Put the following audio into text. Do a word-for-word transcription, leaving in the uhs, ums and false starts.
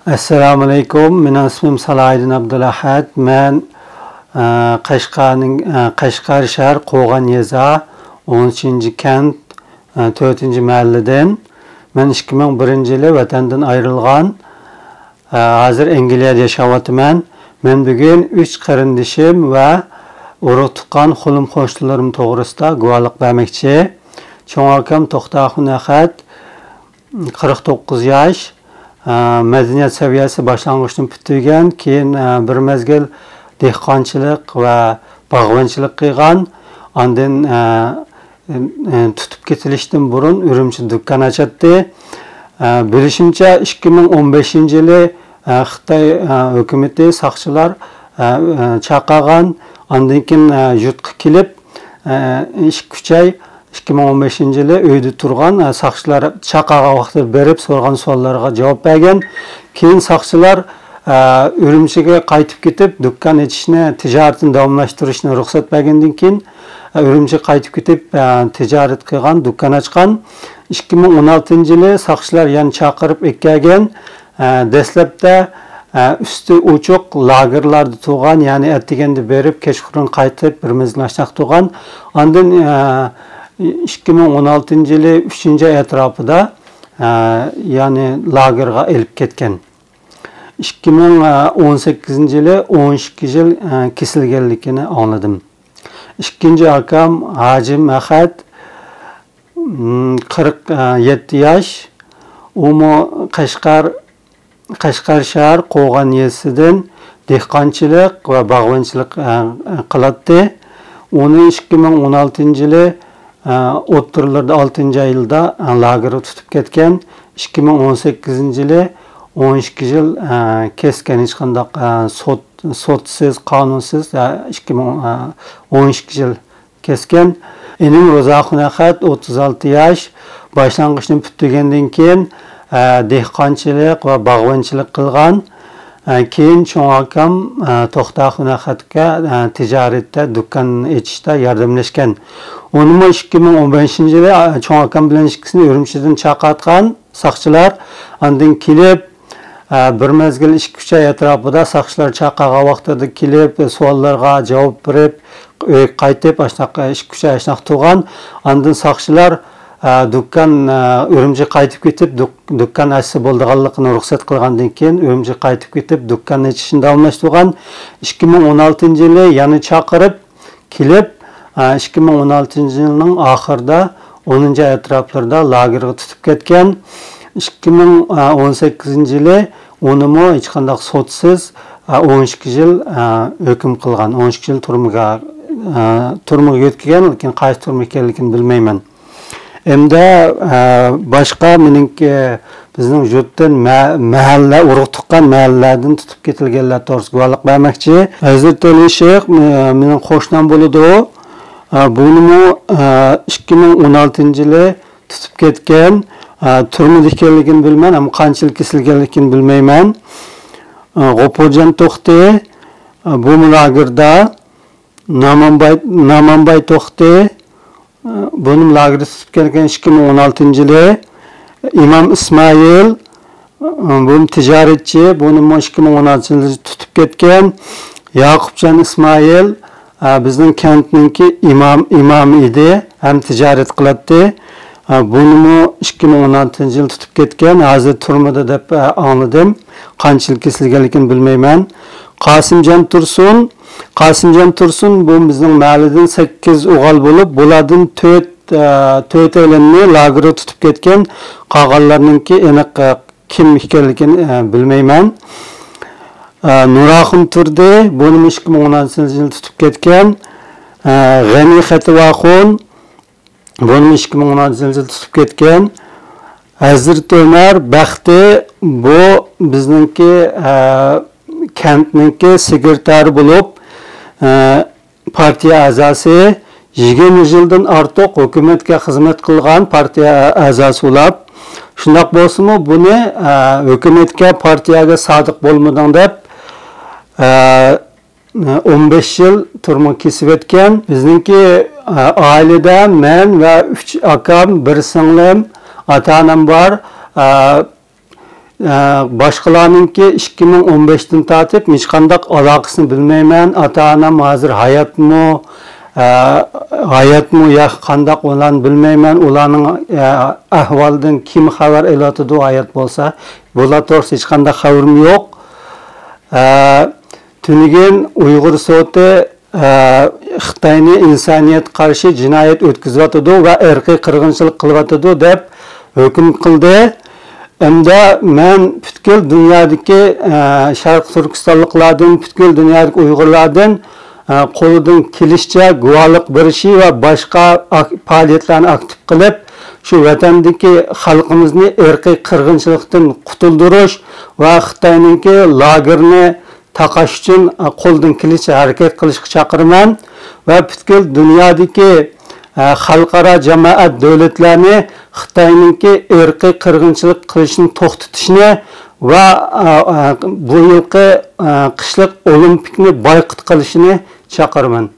ئەسسالامۇئەلەيكۇم، مېنىڭ ئىسمىم سالاھىدىن ئابدۇلئەھەد. مەن، ئە، قەشقەرنىڭ، ئە، قەشقەر شەھەر قوغان يېزا، ئون ئۈچىنچى كەنت، ئە، تۆتىنچى مەھەللىدىن. مەن ئىككى مىڭ بىرىنچى يىلى ۋەتەندىن ئايرىلغان. ئە، ھازىر ئەنگلىيەدە ياشاۋاتىمەن. مەن بۈگۈن ئۈچ قېرىندىشىم ۋە ئۇرۇق-تۇغقان، قولۇم-قوشنىلىرىم توغرىسىدا گۇۋاھلىق بەرمەكچى. چوڭ ئاكام توختاخۇن ئەخەت، قىرىق توققۇز ياش، ئە، مەدەنىيەت سەۋىيەسى باشلانغۇچتىن پۈتتۈرگەن، كېيىن، ئە، بىر مەزگىل دېھقانچىلىق ۋە باغۋەنچىلىق قىلغان، ئاندىن، ئە، ئە، تۇتۇپ كېتىلىشتىن بۇرۇن ئۈرۈمچىدە دۇكان ئاچاتتى. ئە، بىلىشىمچە، ئىككى مىڭ ئون بەشىنچى يىلى، ئە، خىتاي، ئە، ھۆكۈمىتى، ساقچىلار، ئە، ئە، چاقىرغان، ئاندىن كېيىن، ئە، يۇرتقا كېلىپ، ئە، ئىككى، ئۈچ ئاي، ئىككى مىڭ ئون بەشىنچى يىلى ئۆيدە تۇرغان، ئە، ساقچىلار چاقىرغان ۋاقتىدا بېرىپ سورىغان سوئاللارغا جاۋاب بەرگەن. كېيىن ساقچىلار، ئە، ئۈرۈمچىگە قايتىپ كېتىپ، دۇكان ئېچىشنى، تىجارىتىنى داۋاملاشتۇرۇشنى رۇخسەت بەرگەندىن كېيىن، ئە، ئۈرۈمچىگە قايتىپ كېتىپ، ئە، تىجارەت قىلغان، دۇكان ئاچقان. ئىككى مىڭ ئون ئالتىنچى يىلى ساقچىلار يەنە چاقىرىپ ئەكەلگەن. ئە، دەسلەپتە، ئە، ئۈستى ئوچۇق لاگېرلاردا تۇرغان، يەنى ئەتىگەندە بېرىپ، كەچقۇرۇن قايتىپ، بىر مەزگىل ئاشۇنداق تۇرغان. ئاندىن، ئە، ئىككى مىڭ ئون ئالتىنچى يىلى ئۈچىنچى ئاي ئەتراپىدا، ئە، يەنى لاگېرغا ئېلىپ كەتكەن. ئىككى مىڭ ئون سەككىزىنچى يىلى ئون ئىككى يىل، ئە، كېسىلگەنلىكىنى ئاڭلىدىم. ئىككىنچى ئاكام ھاجىم ئەخەت، م، قىرىق يەتتە ياش. ئۇمۇ قەشقەر، قەشقەر شەھەر قوغان يېزىسىدىن دېھقانچىلىق ۋە باغۋەنچىلىق، ئە، قىلاتتى. ئۇنى ئىككى مىڭ ئون ئالتىنچى يىلى، ئە، ئوتتۇرىلىرىدا، ئالتىنچى ئايلىدا، ئە، لاگېرغا تۇتۇپ كەتكەن. ئىككى مىڭ ئون سەككىزىنچى يىلى ئون ئىككى يىل، ئە، كەسكەن، ھېچقانداق، ئە، سوت، سوتسىز، قانۇنسىز، ئە، ئىككى مىڭ، ئە، ئون ئىككى يىل كەسكەن. ئىنىم روزاخۇن ئەخەت، ئوتتۇز ئالتە ياش، باشلانغۇچنى پۈتتۈرگەندىن كېيىن، ئە، دېھقانچىلىق ۋە باغۋەنچىلىق قىلغان. ئە، كېيىن چوڭ ئاكام، ئە، توختاخۇن ئەخەتكە، ئە، تىجارەتتە، دۇكان ئېچىشتا ياردەملەشكەن. ئۇنىمۇ ئىككى مىڭ ئون بەشىنچى يىلى، ئە، چوڭ ئاكام بىلەن ئىككىسىنى ئۈرۈمچىدىن چاقىرتقان ساقچىلار. ئاندىن كېلىپ، ئە، بىر مەزگىل ئىككى، ئۈچ ئاي ئەتراپىدا ساقچىلار چاقىرغان ۋاقتىدا كېلىپ، سوئاللارغا جاۋاب بېرىپ، ئۆيگە قايتىپ، ئاشۇنداق، ئىككى، ئۈچ ئاي ئاشۇنداق تۇرغان. ئاندىن ساقچىلار، ئە، دۇكان، ئە، ئۈرۈمچىگە قايتىپ كېتىپ، دۇك-، دۇكان ئاچسا بولىدىغانلىقىنى رۇخسەت قىلغاندىن كېيىن، ئۈرۈمچىگە قايتىپ كېتىپ، دۇكان ئېچىشنى داۋاملاشتۇرغان. ئىككى مىڭ ئون ئالتىنچى يىلى يەنە چاقىرىپ، كېلىپ، ئىككى مىڭ ئون ئالتىنچى يىلنىڭ ئاخىرىدا، ئونىنچى ئەتراپلىرىدا لاگېرغا تۇتۇپ كەتكەن. ئىككى مىڭ ئون سەككىزىنچى يىلى ئۇنىمۇ ھېچقانداق سوتسىز، ئون ئىككى يىل ھۆكۈم قىلغان، ئون ئىككى يىل تۈرمىگە، تۈرمىگە يۆتكىگەن، لېكىن قايسى تۈرمە ئىكەنلىكىنى بىلمەيمەن. ئەمدى، ئە، باشقا مېنىڭكى بىزنىڭ يۇرتتىن مە-، مەھەللە، ئۇرۇق تۇغقان مەھەللىلەردىن تۇتۇپ كېتىلگەنلەر توغرىسىدا گۇۋاھلىق بەرمەكچى. ھەزرىتى ئەلى شەيخ، ئە، مېنىڭ قوشنام بولىدۇ. ئە، بۇنىمۇ، ئە، ئىككى مىڭ ئون ئالتىنچى يىلى تۇتۇپ كەتكەن. ئە، تۈرمىدە ئىكەنلىكىنى بىلىمەن، ئەمما قانچە يىل كېسىلگەنلىكىنى بىلمەيمەن. ئە، غوپۇرجان توختى، ئە، بۇمۇ لاگېردا. نامانباي، نامانباي توختى، بۇنىمۇ لاگېردا تۇتۇپ كەتكەن ئىككى مىڭ ئون ئالتىنچى يىلى. ئىمام ئىسمائىل، بۇمۇ تىجارەتچى، بۇنىمۇ ئىككى مىڭ ئون ئالتىنچى يىلى تۇتۇپ كەتكەن. ياقۇپجان ئىسمائىل، بىزنىڭ كەنتنىڭكى ئىمام، ئىمامى ئىدى، ھەم تىجارەت قىلاتتى. بۇنىمۇ ئىككى مىڭ ئون ئالتىنچى يىلى تۇتۇپ كەتكەن، ھازىر تۈرمىدە دەپ ئاڭلىدىم. قانچە يىل كېسىلگەنلىكىنى بىلمەيمەن. قاسىمجان تۇرسۇن، قاسىمجان تۇرسۇن، بۇ بىزنىڭ مەھەللىدىن سەككىز ئوغۇل بولۇپ، بۇلاردىن تۆت، ئە، تۆتەيلەننى لاگېرغا تۇتۇپ كەتكەن، قالغانلارنىڭكى ئېنىق، ئە، كىم ئىكەنلىكىنى، ئە، بىلمەيمەن. ئە، نۇراخۇن تۇردى، بۇنىمۇ ئىككى مىڭ ئون ئالتىنچى يىلى تۇتۇپ كەتكەن. ئە، غەنى خەتىۋاخۇن، بۇنىمۇ ئىككى مىڭ ئون ئالتىنچى يىلى تۇتۇپ كەتكەن. ھەزرىتى ئۆمەر بەختى، بۇ بىزنىڭكى، ئە، كەنتنىڭكى سېكرېتارى بولۇپ، ئە، پارتىيە ئەزاسى، يىگىرمە يىلدىن ئارتۇق ھۆكۈمەتكە خىزمەت قىلغان پارتىيە ئەزاسى بولۇپ. شۇنداق بولسىمۇ، بۇنى، ئە، ھۆكۈمەتكە، پارتىيەگە سادىق بولمىدىڭ دەپ، ئە، ئون بەش يىل تۈرمىگە كېسىۋەتكەن. بىزنىڭكى، ئە، ئائىلىدە مەن ۋە ئۈچ ئاكام، بىر سىڭلىم، ئاتا-ئانام بار. ئە، ئە، باشقىلارنىڭكى ئىككى مىڭ ئون بەشتىن تارتىپ ھېچقانداق ئالاقىسىنى بىلمەيمەن. ئاتا-ئانام ھازىر ھاياتمۇ، ئە، ھاياتمۇ يا قانداق، ئۇلارنى بىلمەيمەن. ئۇلارنىڭ، ئە، ئەھۋالىدىن كىم خەۋەر ئېلىۋاتىدۇ، ھايات بولسا. بۇلار توغرىسىدا ھېچقانداق خەۋىرىم يوق. ئە، تۈنۈگۈن ئۇيغۇر سوتى، ئە، خىتاينى ئىنسانىيەتكە قارشى جىنايەت ئۆتكۈزۈۋاتىدۇ ۋە ئىرقىي قىرغىنچىلىق قىلىۋاتىدۇ دەپ ھۆكۈم قىلدى. ئەمدى مەن پۈتكۈل دۇنيادىكى، ئە، شەرقىي تۈركىستانلىقلاردىن، پۈتكۈل دۇنيادىكى ئۇيغۇرلاردىن، ئە، قولىدىن كېلىشىچە گۇۋاھلىق بېرىشى ۋە باشقا ئاك-، پائالىيەتلەرنى ئاكتىپ قىلىپ، شۇ ۋەتەندىكى خەلقىمىزنى ئىرقىي قىرغىنچىلىقتىن قۇتۇلدۇرۇش ۋە خىتاينىڭكى لاگېرىنى تاقاش ئۈچۈن، ئە، قولدىن كېلىشىچە ھەرىكەت قىلىشقا چاقىرىمەن ۋە پۈتكۈل دۇنيادىكى، ئە، خەلقئارا جامائەت دۆلەتلەرنى خىتاينىڭكى ئىرقىي قىرغىنچىلىق قىلىشىنى توختىتىشنى ۋە، ئە، ئە، بۇ يىلقى، ئە، قىشلىق ئولىمپىكنى بايقۇت قىلىشىنى چاقىرىمەن.